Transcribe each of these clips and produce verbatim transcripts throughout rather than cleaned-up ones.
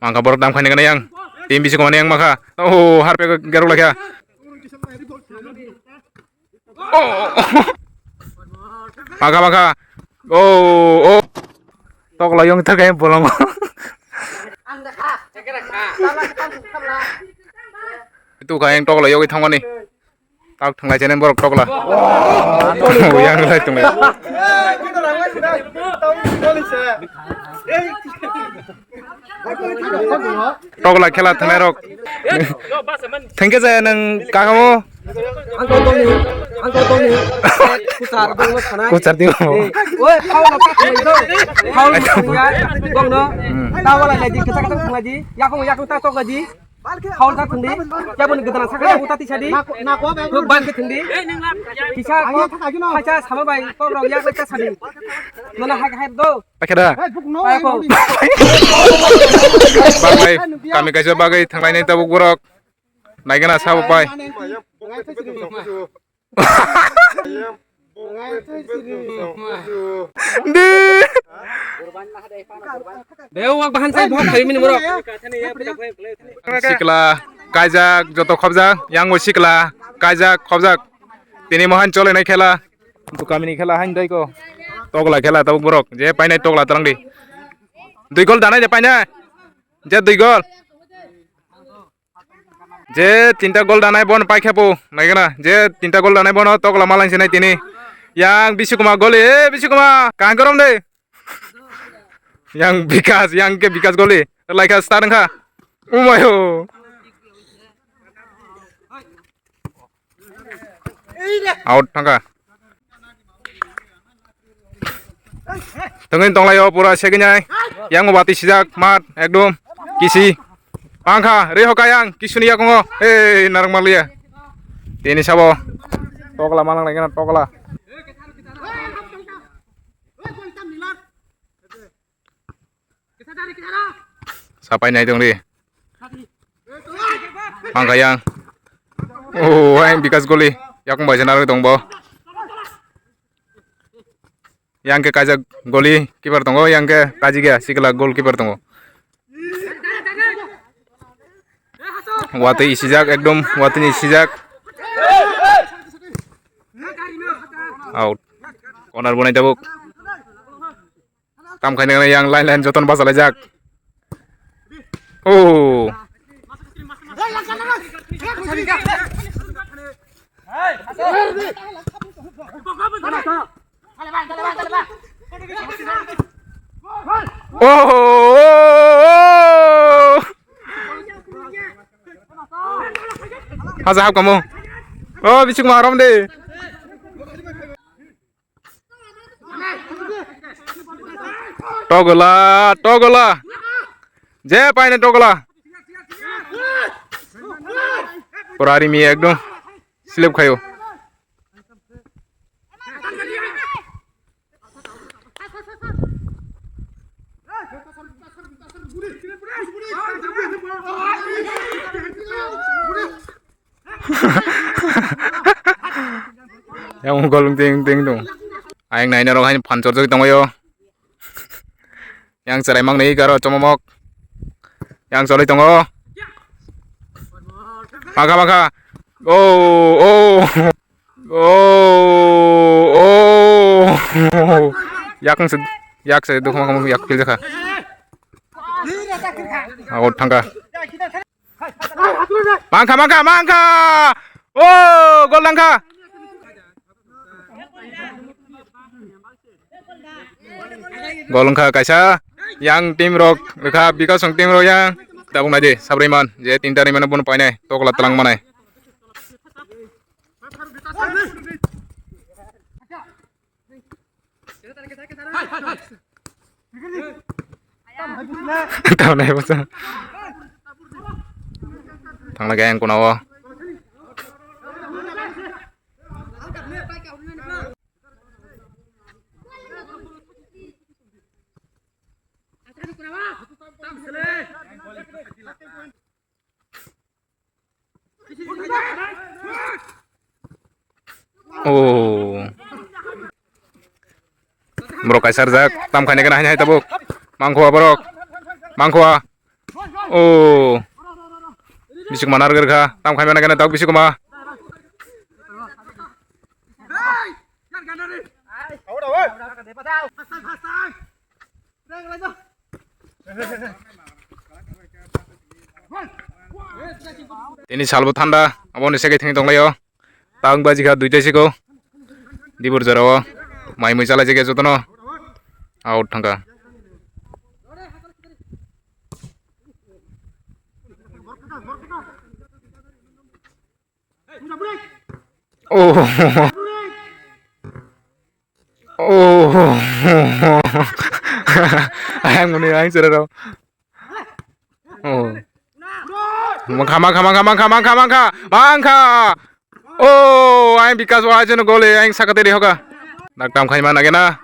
Mangkha borok tam khaina gana yang. Team bisi komani yang makha. Oh, harpe gerok lakha. Oh. Makha, makha. Oh, oh. Tok la yong thar kaya bolong. Tu kaya tok la yong thangmani. Tak thanglai chene borok tokla. Yang lai tonglai. Tokla khela thangnai rok. Thengke jaya nang kakamo. Ang kau tongni, ang kau tongni. Kuchar bongno sanai. Kuchar di. Oi, kau lo tak thangnai do. Kau lo thangnai. Bongno. Tawala lagi kita kita thangnai di. Yakung yakung tak tok lagi. Hol ta thungdi, kebo ni gdana sakha, uta tisadi. Lok ban ke thungdi. Kisa kok, khacha sama bai, kok rok yak ta sadi. Nana hak hak do. Pakheda. Paya ko. Bagai, kami kaisa bagai thanglai nai tabuk borok. Naigana sabo pai. Di. Beo wak bahan sai bok khai mini borok. Sikla kaijak joto khobjak, yang bo sikla kaijak khobjak. Tini mohan chole nai khela. Tu kamini khela hain dai ko. Tokla khela tabuk borok. Je painai tokla talang di. Dui gol danai je painai. Je dui gol. Je tinta gol danai bono paikha bo, naigana. Je tinta gol danai bono tokla malang sinai tini. Yang Bisukuma goli, eh, Bisukuma, kaham gorom de. Yang Bikas, yang ke Bikas goli. Laikha star wngkha. Umayo. Out thangkha. Tongin tonglaio pura seginai. Yang bati sijak mat ekdom kisi. Pangkha re hoka yang kisuni yakungo. Hey, narang malia. Tini sabo. Tokla manang lagi na tokla. Sapai nai tong di. Mangka yang. Oh, yang Bikas goli. Yakung bai jana tong bo. Yang ke kaijak goli keeper tongo, yang ke kaijak ya sikla goal keeper tongo. Watwi isijak ekdom, watwi ni isijak. Out. Corner bonai tabuk. Tam khaina yang line line joton bachalaijak. Oh. Oh. Haja hap kamu. Oh, bising marom de. Togola, togola. Je paine togola. Pura rimi ekdom slip khayo. Yang gol ting ting dong. Ayang naina rok hain phan chorjak tongbaio. Yang cherai mang ni garo chomomok. Yang choli tongo. Baka baka. Oh, oh. Oh, oh. Yak se, yak se dukma kamu yak pil jakha. Out thangkha. Mangkha, mangkha, mangkha. Oh, gol thangkha. Gol wngkha kaisa yang team rok, rwkha Bikasong team rok yang. Tabuk naidi, sabrwi man, je tinta rwi mano bono painai, tokla twlang manai. Tamnai bwsa. Thangla khe ang kunao. Oh. Borok kaisa rijak, tam khaina gana hai hai tabuk. Mangkhua borok. Mangkhua. Oh. Bisik mana rger kha. Tam khai mana kena tok bisik ma. Tini salbo thanda, aboni sege thengwi tonglaio. Tang baji kha duita siko. Dibur jorao mai mui chalai jege jotono. Out thangkha. Oh. Oh. Ayang muni ayang sere ro. Oh. Mangkha, mangkha, mangkha, mangkha, mangkha, mangkha, mangkha. Oh, ayang Bikas wa jeno gole ayang sakate de hoka. Dak tam khai mana gena.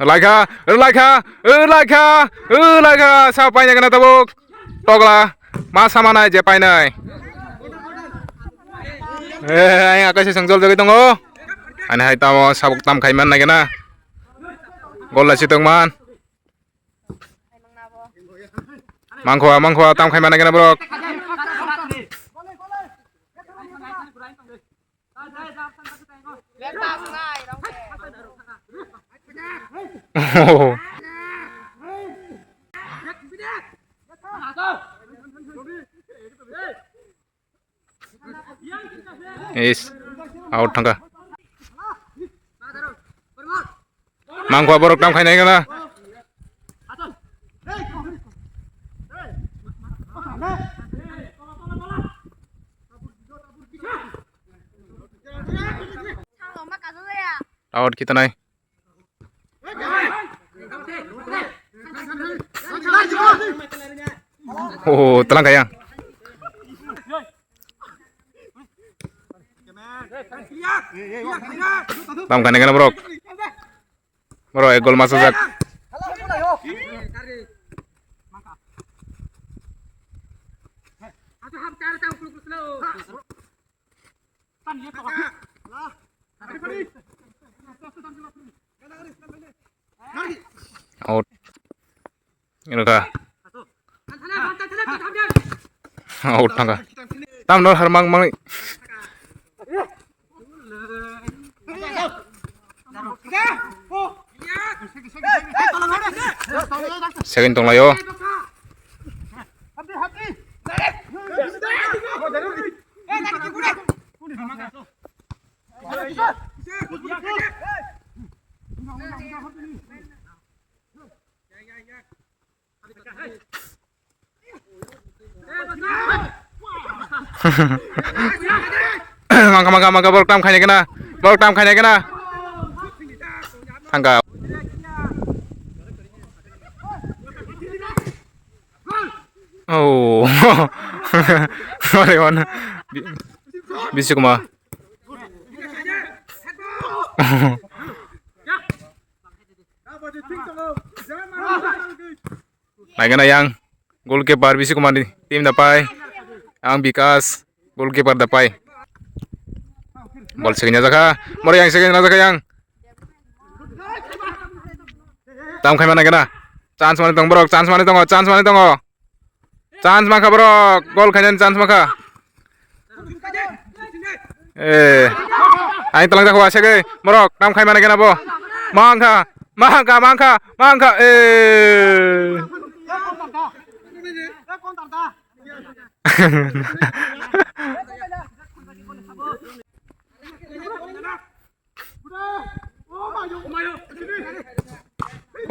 Rwlaikha, rwlaikha, rwlaikha, rwlaikha, sa paina gana tabuk. Tokla, ma sama nai je painai. Eh, ayang akaisa sangjol jagwi tongo. Ani hai tamo sabuk tam khai man nai gana. Gol la si tong man. Mangkhoa, mangkhoa, tam khai man nai gana borok. Is out thangkha. Mangkha borok tam khainai gana. Out kita nai. Oh, telang kaya. Tam kane kane borok. Borok ek gol masajak. Out. Ino ka. Out thangka. Tam no har mang mang. Second tong layo. Mangka, mangka, mangka, borok tam khaina kena, borok tam khaina kena. Thangka. Oh. Ore wan. Bi-, Bisukuma. Naigana yang goalkeeper Bisukuma ni team da pai. Ang Bikas goalkeeper da pai. Bol second jaka. Moro yang second jaka yang. Tam khaima naigana. Chance mani tong borok, chance mani tongo, chance mani tongo. Chance mankha borok, goal khainani chance mankha. Eh. Ain talang dakho asegwi, borok, tam khai mane kena bo. Mankha, mankha, mankha, mankha, eh.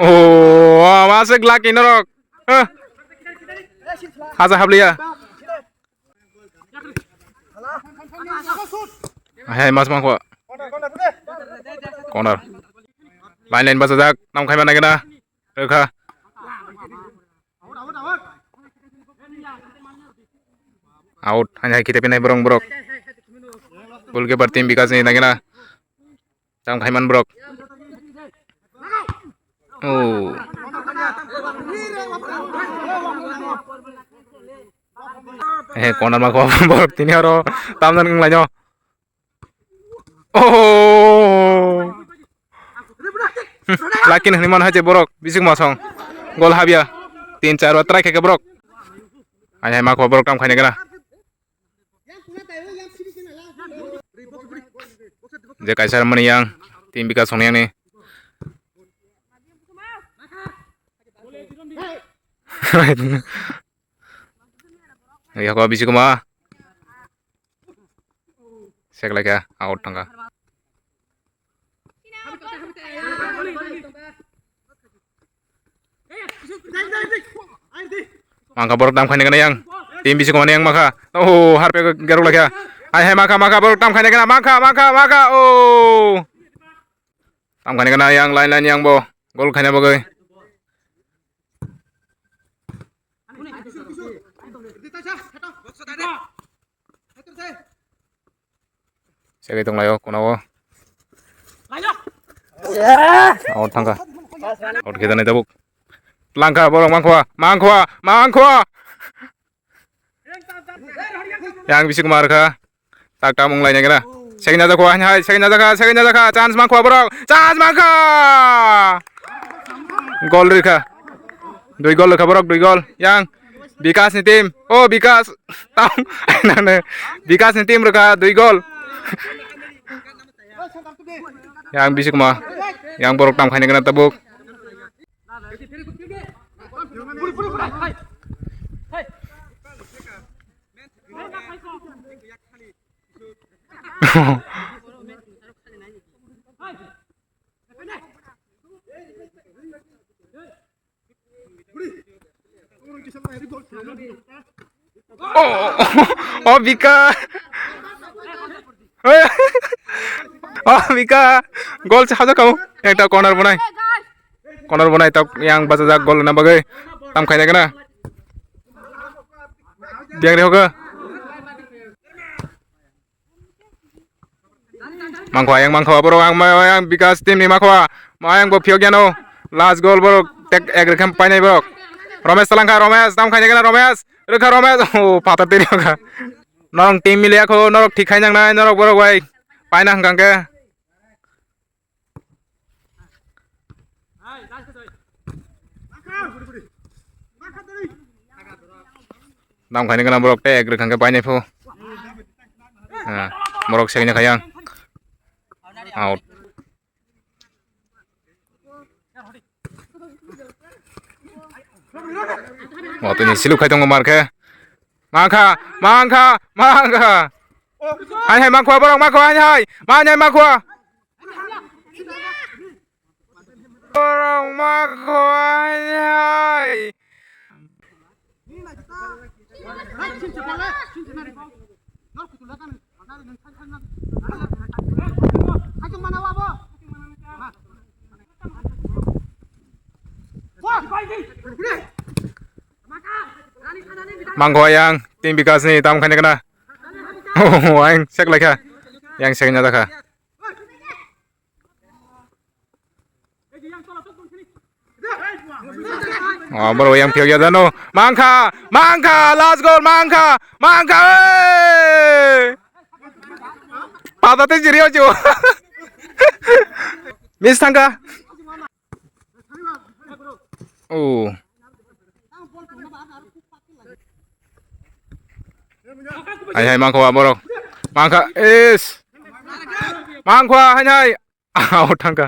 Oh, masuk lagi norok. Eh. Haja habliya. Hai, mas mangkho. Corner. Line line basa jak, nam khai mana kena. Rekha. Out, hanya kita pinai borong borok. Goalkeeper team Bikas ni nagina. Tam khaiman borok. Oh. Eh, corner ma kho borok tini aro tam jan kang laino. Oh. Lakin hwnwi mano hai je borok bising mosong. Gol habya. Tin char o try khaikha borok. Hai hai ma kho borok tam khaina gana. Je kaisa mani yang team Bikas Songnayang ni. Yako bisi kuma. Sek laikha out thangkha. Mangkha borok tam khaina gana yang. Team bisi kuma yang mangkha. Oh harpe gerok laikha. Hai hai mangkha mangkha borok tam khaina gana mangkha mangkha mangkha oh. Tam khaina gana yang line line yang bo. Gol khaina bagwi. Segwi tonglaio, kunao. Out thangkha. Out khe danai tabuk. Langkha, borok mangkha, mangkha, mangkha. Yang bisi kumar kha. Tak tam wng lainai gana. Second jajakha, hai, hai, second jajakha, second jajakha. Chance mangkha borok. Chance mangkha. Gol rikha. Dui gol rikha borok, dui gol. Yang Bikas ni team. Oh, Bikas. Tam. Nang Bikas ni team rikha, dui gol. Yang bisi kuma. Yang borok tam khaina gana tabuk. Oh, oh, oh, Bika. Oh, Bika. Gol se hajak kau. Ekta corner bonai. Corner bonai tak yang bachajak gol na bagwi. Tam khaina gana. Biang re hoga. Mangkho ayang mangkho borok ang ma-, ayang Bikas team ni mangkho ayang bo phiyok yano last goal borok tek ek rikhem painai borok. Romesh talangkha Romesh tam khaina gana Romesh rikha Romesh oh pata teri hoga. Norok team mili akho norok thik khainang nai norok borok bai paina hwnkha khe. Dam khaini gana borok tei ek rwkha khe painai phu. Ah, borok segini khayang. Out. Watini siluk khai tongo mar khe. Mangkha, mangkha, mangkha. Hai hai mangkha borok mangkha hai hai. Manya mangkha. Borok ma khwai hai. Mangkho yang team Bikas ni tam khaina kana. Oh, ayang sek laikha. Yang sek nya dakha. Oh, bro, yang piok ya dano. Mangkha, mangkha, last goal, mangkha, mangkha. Oi! Pada te jiri ojo. Miss thangka. Oh. Hai hai mangkha borok. Mangkha is. Mangkha hai hai. Out thangkha.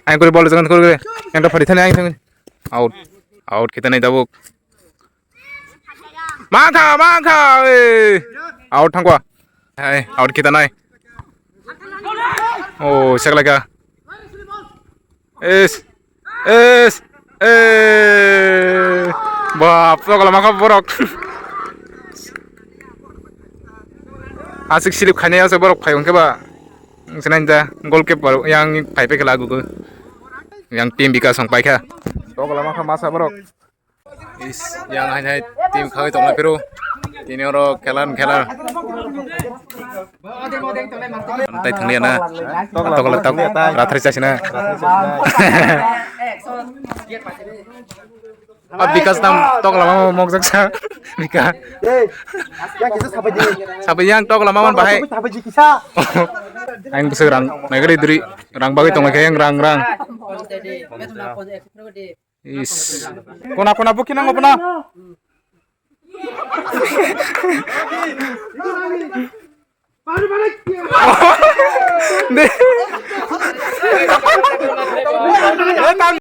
Ang kori bol jangan kori. Yang dapat di sana yang out. Out kita naik tabuk. Mangkha mangkha. Eh. Out thangkha. Hai out kita naik. Oh, sek laikha. Is. Is. Eh. Bap, to kalau maka borok. Asik silip khainai ase borok phai hwnkhe ba. Sinai da goalkeeper yang phai pe khala gugu. Yang team Bikas song paikha. To kalau maka masa borok. Is, yang hai hai team khagwi tongla phiro. Tini oro khelan khela. Tei thanglia na. Tokla tok rathri chasina. Ah, Bikas tam tok lama mokjak sa. Bika. Sabai yang tok lama man bahai. Ang bisa rang, naikari duri, rang bagwi tong khe yang rang, rang. Is. Kona, kona, buki nang, kona. De.